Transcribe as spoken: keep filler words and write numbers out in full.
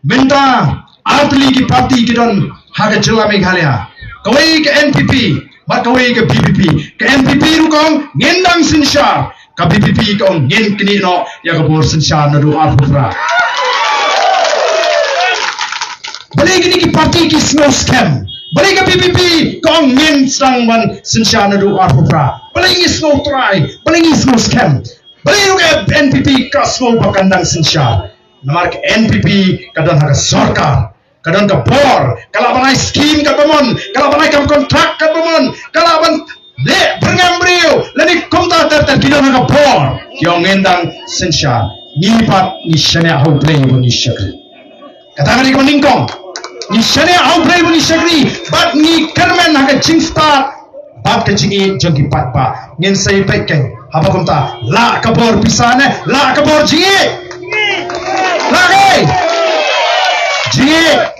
Mynta artylli ki parti ki don ha ka jylla Meghalaya. Kawei ka N P P bad kawei ka V P P. Ka N P P ruh ka ong ngin dang synshar. Ka V P P ka ong ngin knieh noh ïa ka bor synshar naduh arphew phra. Balei kine ki parti ki sngew skhem? Balei ka V P P ka ong ngin sdang ban synshar naduh arphew phra? Balei ngi sngew trai? Balei ngi sngew skhem? Balei ruh ka N P P ka sngew ba kan dang synshar? Namar ka N P P ka don ha ka sorkar, ka don ka bor, ka lah ban ai skim katba mon, ka lah ban ai kam kontrak katba mon, ka lah ban leh byrngem briew lane kumta ter ter, ki don ha ka bor. Ki ong ngin dang synshar. Ngi pat ngi shaniah ha U Blei ba ngi shakri. Kata ka dei kaba nyngkong. Ngi shaniah ha U Blei ba ngi shakri bad ngi kyrmen ha ka jingstad bad ka jingïeit jong ki paidbah. Ngin sa ïa peit keiñ haba kumta. Lah ka bor pisa ne lah ka bor jingïeit? Lah keiñ. Jingïeit.